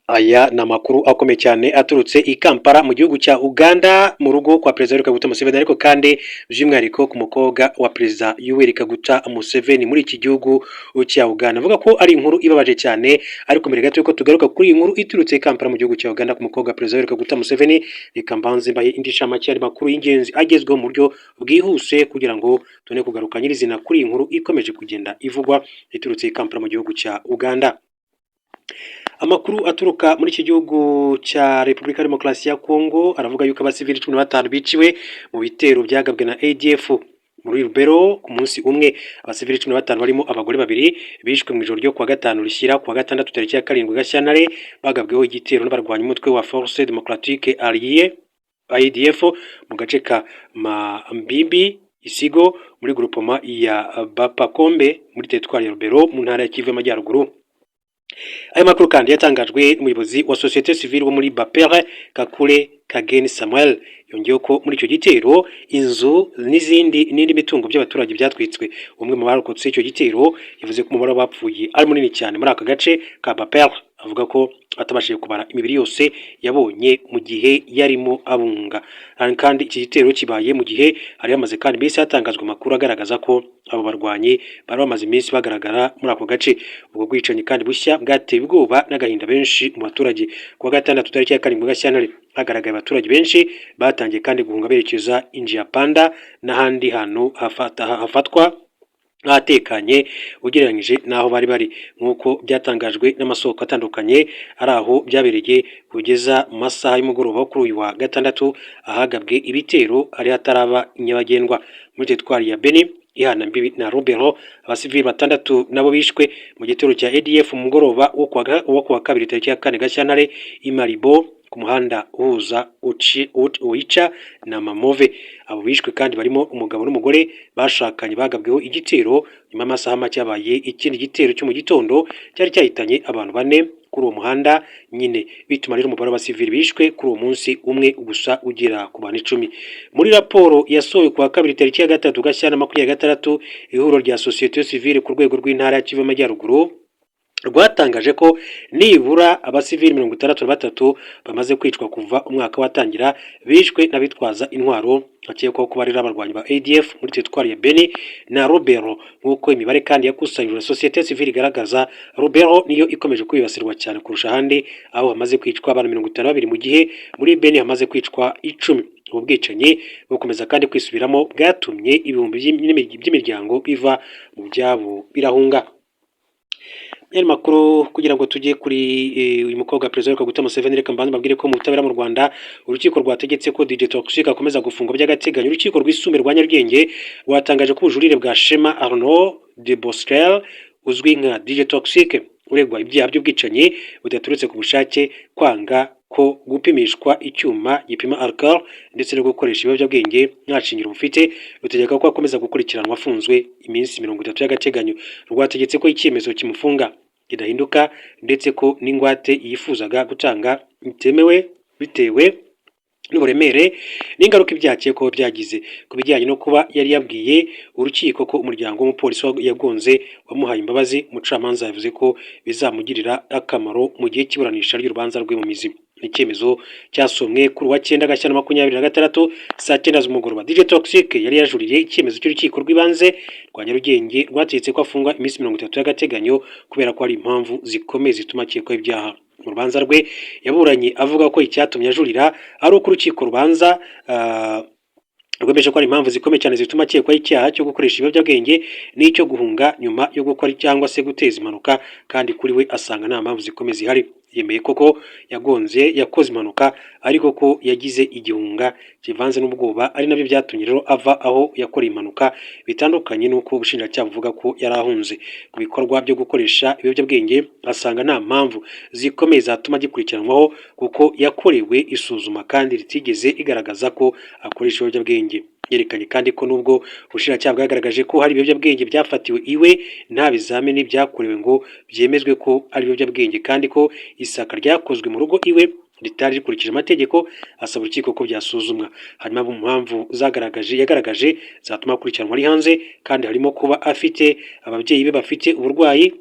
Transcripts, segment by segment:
Aya ni amakuru akomeye cyane aturutse i Kampala mu gihugu cya Uganda, mu rugo kwa Perezida Yoweri Kaguta Museveni, ariko kandi by'umwihariko ku mukobwa wa Perezida Yoweri Kaguta Museveni muri iki gihugu cya Uganda. Avuga ko ari inkuru ibabaje cyane, ariko mbere gato yuko tugaruka kuri iyi nkuru iturutse i Kampala mu gihugu cya Uganda ku mukobwa wa Perezida Yoweri Kaguta Museveni, reka mbanze mbahe indi ncamake y'andi makuru y'ingenzi agezweho mu buryo bwihuse, kugira ngo tubone kugaruka nyirizina kuri iyi nkuru ikomeje kugenda ivugwa iturutse i Kampala mu gihugu cya Uganda. Amakuru aturuka muri iki gihugu cya Repubulika ya Demokarasi ya Kongo aravuga yuko abasivili 15 biciwe mu bitero byagabwe na ADF muri Lubero ku munsi umwe. Abasivili 15 barimo abagore babiri bishwe mu ijoro ryo kuwa gatanu rishyira kuwa gatandatu tariki ya 7 Gashyantare, bagabweho igitero n'abarwanya umutwe wa Force Démocratique Alliée ADF mu gace ka Mambimbi Isigo muri groupement ya Bapakombe muri teritwari ya Lubero mu ntara ya Kivu y'Amajyaruguru. Aya makuru kandi yatangajwe n'umuyobozi wa société civile wo muri Bapere, Kakule Kageni Samuel. Yongeyeho ko muri icyo gitero inzu n'izindi n'indi mitungo by'abaturage byatwitswe. Umwe mu barokotse icyo gitero yavuze ko umubare w'abapfuye ari munini cyane muri aka gace ka Bapere, avuga ko atabashije kubara imibiri yose yabonye mu gihe yarimo abunga. Kandi iki gitero kibaye mu gihe hari hamaze kandi iminsi hatangazwa amakuru agaragaza ko abo barwanyi bari bamaze iminsi bagaragara muri ako gace. Ubwo bwicanyi kandi bushya bwateye ubwoba n'agahinda benshi mu baturage. Kuwa gatandatu tariki ya 7 Gashyantare hagaragaye abaturage benshi batangiye kandi guhunga berekeza Injia Panda n'ahandi hantu hafatwa nk'ahatekanye ugereranyije n'aho bari bari, nk'uko byatangajwe n'amasoko atandukanye ari aho byabereye. Kugeza mu masaha y'umugoroba wo kuri uyu wa gatandatu, ahagabwe ibitero hari hataraba nyabagendwa. Muri teritwari ya Beni ihana mbibi na Lubero, abasivili batandatu nabo bishwe mu gitero cya ADF mu mugoroba wo kuwa kabiri tariki ya 4 Gashyantare i Maribo ku muhanda uhuza Oicha na Mamove. Abo bishwe kandi barimo umugabo n'umugore bashakanye bagabweho igitero nyuma y'amasaha make habaye ikindi gitero cyo mu gitondo cyari cyahitanye abantu bane kuri uwo muhanda nyine, bituma rero umubare w'abasivili bishwe kuri uwo munsi umwe gusa ugera ku bantu 10. Muri raporo yasohowe kuwa kabiri tariki ya 3 Gashyantare 2026, ihuriro rya société civile ku rwego rw'intara ya Kivu y'Amajyaruguru rwatangaje ko nibura abasivili 63 bamaze kwicwa kuva umwaka watangira, bishwe n'abitwaza intwaro bakekwaho kuba ari abarwanyi ba ADF muri teritwari ya Beni na Lubero. Nk'uko imibare kandi yakusanyijwe na société civile igaragaza, Lubero niyo ikomeje kwibasirwa cyane kurusha ahandi, aho hamaze kwicwa abantu 52, mu gihe muri Beni hamaze kwicwa 10. Ubu bwicanyi bukomeza kandi kwisubiramo bwatumye ibihumbi by'imiryango biva mu byabo birahunga. Yari makuru kugira ngo tujye kuri uyu mukobwa Perezida Kaguta Museveni, reka mbanze mbabwire ko mu butabera mu Rwanda urukiko rwategetse ko DJ Toxxyk akomeza gufungwa by'agateganyo. Urukiko rwisumbuye rwa Nyarugenge rwatangaje ko ubujurire bwa Shema Arnaud de Bosquel uzwi nka DJ Toxxyk, uregwa ibyaha by'ubwicanyi budaturutse ku bushake, kwanga ko gupimishwa icyuma gipima alcohol ndetse no gukoresha ibiyobyabwenge nta shingiro bufite, rutegeka ko akomeza gukurikiranwa afunzwe iminsi 30 y'agateganyo. Rwategetse ko icyemezo kimufunga kidahinduka, ndetse ko n'ingwate yifuzaga gutanga itemewe bitewe n'uburemere n'ingaruka ibyaha akekwaho byagize. Ku bijyanye no kuba yari yabwiye urukiko ko umuryango w'umupolisi yagonze wamuhaye imbabazi, umucamanza yavuze ko bizamugirira akamaro mu gihe cy'iburanisha ry'urubanza rwe mu mizi. Icyemezo cyasomwe kuri uwa 9 Gashyantare 2026 saa 9 z'umugoroba. DJ Toxxyk yari yajuriye icyemezo cy'urukiko rw'ibanze rwa Nyarugenge rwategetse ko afungwa iminsi 30 y'agateganyo kubera ko hari impamvu zikomeye zituma akekwaho ibyaha. Mu rubanza rwe yaburanye avuga ko icyatumye ajurira ari uko urukiko rubanza rwemeje ko hari impamvu zikomeye cyane zituma akekwaho icyaha cyo gukoresha ibiyobyabwenge n'icyo guhunga nyuma yo gukora cyangwa se guteza impanuka, kandi kuri we asanga nta mpamvu zikomeye zihari. Yemeye koko yagonze, yakoze impanuka, ariko ko yagize igihunga kivanze n'ubwoba, ari nabyo byatumye rero ava aho yakoreye impanuka, bitandukanye n'uko ubushinjacyaha buvuga ko yari ahunze. Ku bikorwa byo gukoresha ibiyobyabwenge, asanga nta mpamvu zikomeye zatuma agikurikiranwaho kuko yakorewe isuzuma kandi ritigeze rigaragaza ko akoresha ibiyobyabwenge. Yerekanye kandi ko nubwo ubushinjacyaha bwagaragaje ko hari ibiyobyabwenge byafatiwe iwe, nta bizamini byakorewe ngo byemezwe ko ari ibiyobyabwenge, kandi ko isaka ryakozwe mu rugo iwe ritari rikurikije amategeko, asaba urukiko ko byasuzumwa. Hanyuma mu mpamvu zagaragaje yagaragaje zatuma akurikiranwa ari hanze kandi harimo kuba afite ababyeyi be bafite uburwayi.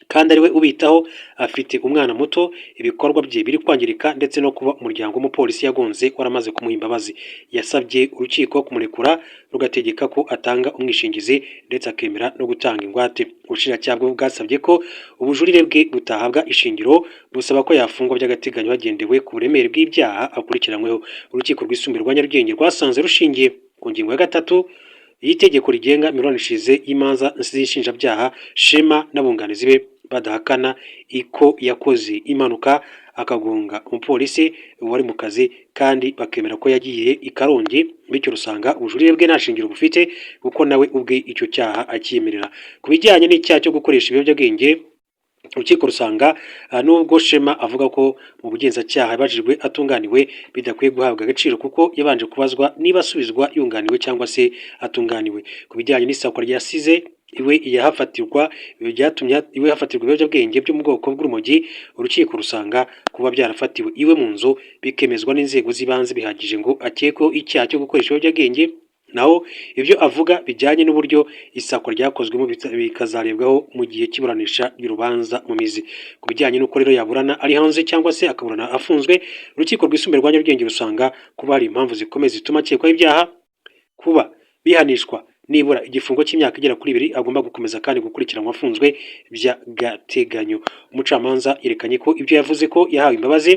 Kandi ariwe ubitaho, afite umwana muto, ibikorwa bye biri kwangirika, ndetse no kuba umuryango w'umupolisi yagonze waramaze kumuha imbabazi. Yasabye urukiko kumurekura, rugategeka ko atanga umwishingizi ndetse akemera no gutanga ingwate. Ubushinjacyaha bwo bwasabye ko ubujurire bwe butahabwa ishingiro, busaba ko yafungwa by'agateganyo hagendewe ku buremere bw'ibyaha akurikiranyweho. Urukiko Rwisumbuye rwa Nyarugenge rwasanze rushingiye ku ngingo ya 3 y'itegeko rigenga imiburanishirize y'imanza z'inshinjabyaha, Shema n'abunganizi be badahakana ko yakoze impanuka akagonga umupolisi wari mu kazi, kandi bakemera ko yagiye i Karongi, bityo rusanga ubujurire bwe nta shingiro bufite kuko nawe ubwe icyo cyaha acyemerera. Ku bijyanye n'icyaha cyo gukoresha ibiyobyabwenge, urukiko rusanga nubwo Shema avuga ko mu bugenzacyaha yabajijwe atunganiwe, bidakwiye guhabwa agaciro kuko yabanje kubazwa niba asubizwa yunganiwe cyangwa se atunganiwe. Ku bijyanye n'isakwa ryasize iwe yahafatirwa byatumye iwe hafatirwa ibiyobyabwenge byo mu bwoko bw'urumogi, urukiko rusanga kuba byarafatiwe iwe mu nzu bikemezwa n'inzego z'ibanze bihagije ngo akekweho icyaha cyo gukoresha ibiyobyabwenge, naho ibyo avuga bijyanye n'uburyo isakwa ryakozwemo bikazarebwaho mu gihe cy'iburanisha ry'urubanza mu mizi. Ku bijyanye n'uko rero yaburana ari hanze cyangwa se akaburana afunzwe, Urukiko Rwisumbuye rwa Nyarugenge rusanga kuba hari impamvu zikomeye zituma akekwaho ibyaha kuba bihanishwa nibura igifungo cy'imyaka igera kuri 2, agomba gukomeza kandi gukurikiranwa afunzwe by'agateganyo. Umucamanza yerekanye ko ibyo yavuze ko yahawe imbabazi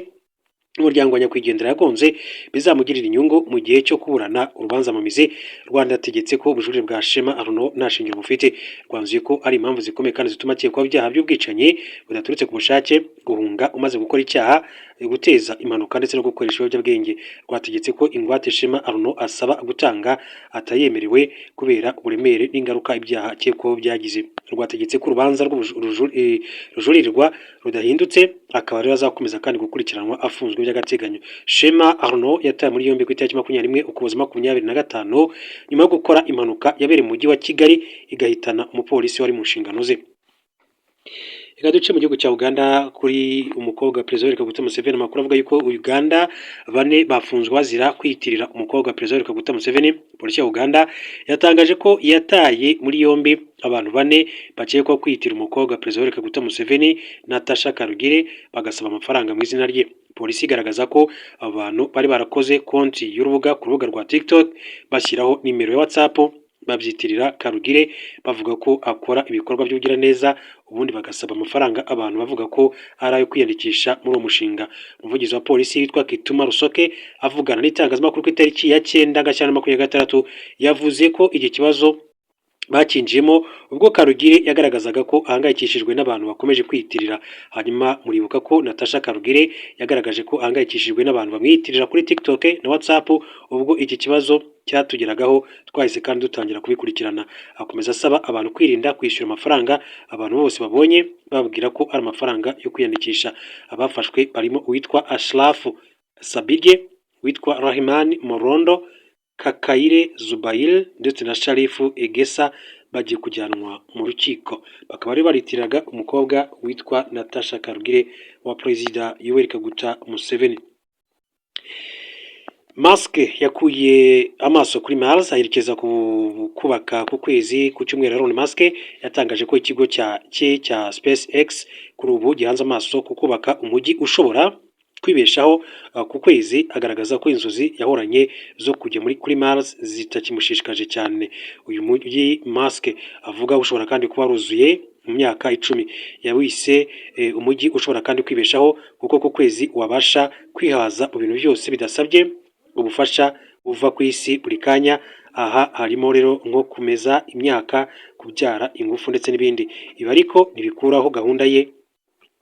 n'umuryango wa nyakwigendera yagonze bizamugirira inyungu mu gihe cyo kuburana urubanza mu mizi. Rwanda yategetse ko ubujurire bwa Shema Arnaud nta shingiro bufite. Rwanzuye ko ari impamvu zikomeye kandi zituma akekwaho ibyaha by'ubwicanyi budaturutse ku bushake, guhunga umaze gukora icyaha, guteza impanuka ndetse no gukoresha ibiyobyabwenge. Rwategetse ko ingwate Shema Arnaud asaba gutanga atayemerewe kubera uburemere n'ingaruka ibyaha akekwaho byagize. Rwategetse ko urubanza rujuririrwa rudahindutse, akaba rero azakomeza kandi gukurikiranwa afunzwe by'agateganyo. Shema Arnaud yatawe muri yombi ku itariki 21 Ukuboza 2025 nyuma yo gukora impanuka yabereye mu mujyi wa Kigali igahitana umupolisi wari mu nshingano ze. Reka duce mu gihugu cya Uganda kuri umukobwa Perezida Yoweri Kaguta Museveni. Amakuru avuga yuko Uganda bane bafunzwe bazira kwiyitirira umukobwa Perezida Yoweri Kaguta Museveni. Polisi ya Uganda yatangaje ko yataye muri yombi abantu bane bakekwaho kwiyitirira umukobwa Perezida Yoweri Kaguta Museveni, Natasha Karugire, bagasaba amafaranga mu izina rye. Polisi igaragaza ko abo bantu bari barakoze konti y'urubuga ku rubuga rwa TikTok, bashyiraho nimero ya WhatsApp, babyitirira Karugire, bavuga ko akora ibikorwa by'ubugiraneza, ubundi bagasaba amafaranga abantu bavuga ko ari ayo kwiyandikisha muri uwo mushinga. Umuvugizi wa polisi witwa Kituma Rusoke, avugana n'itangazamakuru ku itariki ya 9 Gashyantare 2026, yavuze ko iki kibazo bakinjiyemo ubwo Karugire yagaragazaga ko ahangayikishijwe n'abantu bakomeje kwiyitirira. Hanyuma muribuka ko Natasha Karugire yagaragaje ko ahangayikishijwe n'abantu bamwiyitirira kuri TikTok na WhatsApp. Ubwo iki kibazo cyatugeragaho, twahise kandi dutangira kubikurikirana. Akomeza asaba abantu kwirinda kwishyura amafaranga abantu bose babonye bababwira ko ari amafaranga yo kwiyandikisha. Abafashwe barimo uwitwa Ashrafu Sabirye, witwa Rahimani Morondo, Kakayire Zubayir ndetse na Sharifu Egesa. Bagiye kujyanwa mu rukiko, bakaba bari baritiraga umukobwa witwa Natasha Karugire wa Perezida Yoweri Kaguta Museveni. Musk yakuye amaso kuri Mars ayerekeza ku kubaka ku kwezi. Ku cyumweru, Elon Musk yatangaje ko ikigo cye cya SpaceX kuri ubu gihanze amaso ku kubaka umujyi ushobora kwibeshaho ku kwezi, agaragaza ko inzozi yahoranye zo kujya kuri Mars zitakimushishikaje cyane. Uyu mujyi Musk avuga ushobora kandi kuba waruzuye mu myaka 10. Yawise umujyi ushobora kandi kwibeshaho, kuko ku kwezi wabasha kwihaza mu bintu byose bidasabye ubufasha buva ku isi buri kanya. Aha harimo rero nko kumeza imyaka, kubyara ingufu ndetse n'ibindi. Ibi ariko ntibikuraho gahunda ye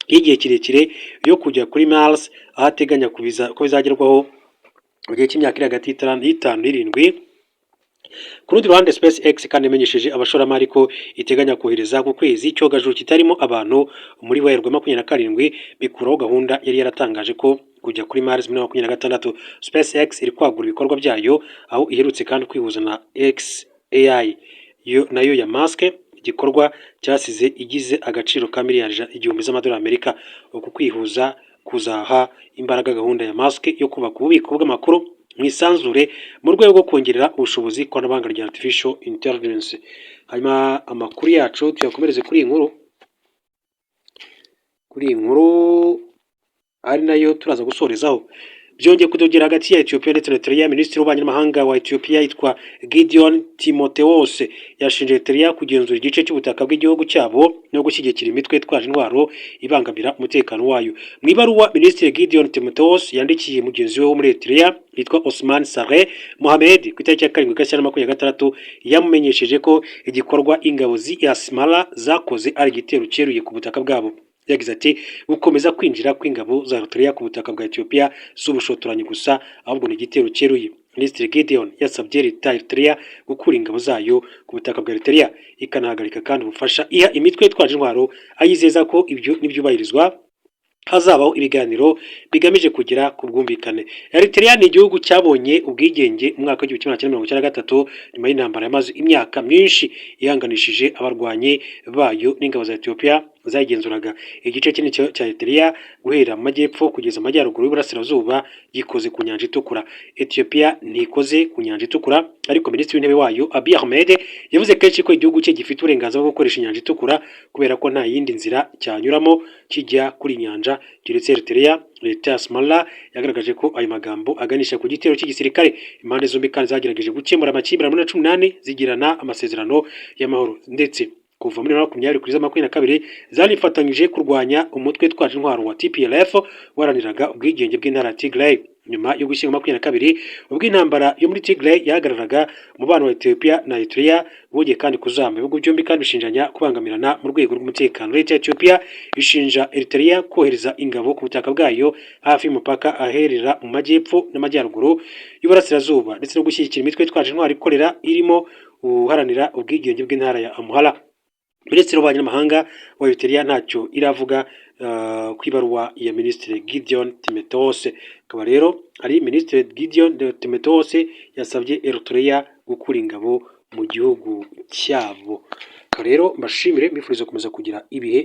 y'igihe kirekire yo kujya kuri Mars, aho ateganya ko bizagerwaho mu gihe cy'imyaka iri hagati y'itanu n'irindwi. Ku rundi ruhande, SpaceX kandi yamenyesheje abashoramari ko iteganya kohereza ku kwezi icyogajuru kitarimo abantu muri Werurwe 27, bikuraho gahunda yari yaratangaje ko kujya kuri Mars muri 26. SpaceX iri kwagura ibikorwa byayo, aho iherutse kandi kwihuza na xAI yo nayo ya Musk, igikorwa cyasize igize agaciro ka miliyari 1000 z'amadolari Amerika. Uku kwihuza kuzaha imbaraga gahunda ya Musk yo kubaka ububiko bw'amakuru mu isanzure mu rwego rwo kongerera ubushobozi ikoranabuhanga rya artificial intelligence. Hanyuma amakuru yacu tuyakomereze kuri iyi nkuru. Kuri iyi nkuru ari nayo turaza gusorezaho, byongeye kudogera hagati ya Ethiopia ndetse na Eritrea. Minisitiri w'ububanyi n'amahanga wa Ethiopia yitwa Gideon Timotheos yashinje Eritrea kugenzura igice cy'ubutaka bw'igihugu cyabo no gushyigikira imitwe itwaje intwaro ibangamira umutekano wayo. Mu ibaruwa Minisitiri Gideon Timotheos yandikiye mugenzi we wo muri Eritrea yitwa Osman Saleh Mohamed ku itariki ya 7 Gashyantare 26, yamumenyesheje ko igikorwa ingabo z'i Asmara zakoze ari igitero cyeruye ku butaka bwabo. Yagize ati: "Gukomeza kwinjira kw'ingabo za Eritrea ku butaka bwa Ethiopia si ubushotoranyi gusa, ahubwo ni igitero cyeruye." Minisitiri Gideon yasabye leta ya Eritrea gukura ingabo zayo ku butaka bwa Eritrea, ikanahagarika kandi ubufasha iha imitwe yitwaje intwaro, ayizeza ko ibyo nibyubahirizwa hazabaho ibiganiro bigamije kugera ku bwumvikane. Eritrea ni igihugu cyabonye ubwigenge mu mwaka w'1993 nyuma y'intambara yamaze imyaka myinshi ihanganishije abarwanyi bayo n'ingabo za Ethiopia zayigenzuraga. Igice kinini cya Eritrea, guhera mu majyepfo kugeza amajyaruguru y'uburasirazuba, gikoze ku nyanja Itukura. Ethiopia ntikoze ku nyanja Itukura, ariko Minisitiri w'Intebe wayo Abiy Ahmed yavuze kenshi ko igihugu cye gifite uburenganzira bwo gukoresha inyanja Itukura, kubera ko nta yindi nzira cyanyuramo kijya kuri inyanja keretse Eritrea. Leta ya Asmara yagaragaje ko ayo magambo aganisha ku gitero cy'igisirikare. Impande zombi kandi zagerageje gukemura amakimbirane muri 18, zigirana amasezerano y'amahoro, ndetse kuva muri 2020 kugeza 22 zanifatanyije kurwanya umutwe witwaje intwaro wa TPLF waharaniraga ubwigenge bw'intara ya Tigray. Nyuma yo gushyingo 22, ubwo intambara yo muri Tigray yahagararaga, umubano wa Ethiopia na Eritrea wongeye kandi kuzamba. Ibihugu byombi kandi bishinjanya kubangamirana mu rwego rw'umutekano. Leta ya Ethiopia ishinja Eritrea kohereza ingabo ku butaka bwayo hafi y'umupaka aherera mu majyepfo n'amajyaruguru y'uburasirazuba, ndetse no gushyigikira imitwe yitwaje intwaro ikorera irimo uharanira ubwigenge bw'intara ya Amhara. Minisitiri w'Ububanyi n'Amahanga wa Eritrea ntacyo iravuga ku ibaruwa ya Minisitiri Gideon Timotheos. Akaba rero ari Minisitiri Gideon Timotheos yasabye Eritrea gukura ingabo mu gihugu cyabo. Rero mbashimire, mbifuriza gukomeza kugira ibihe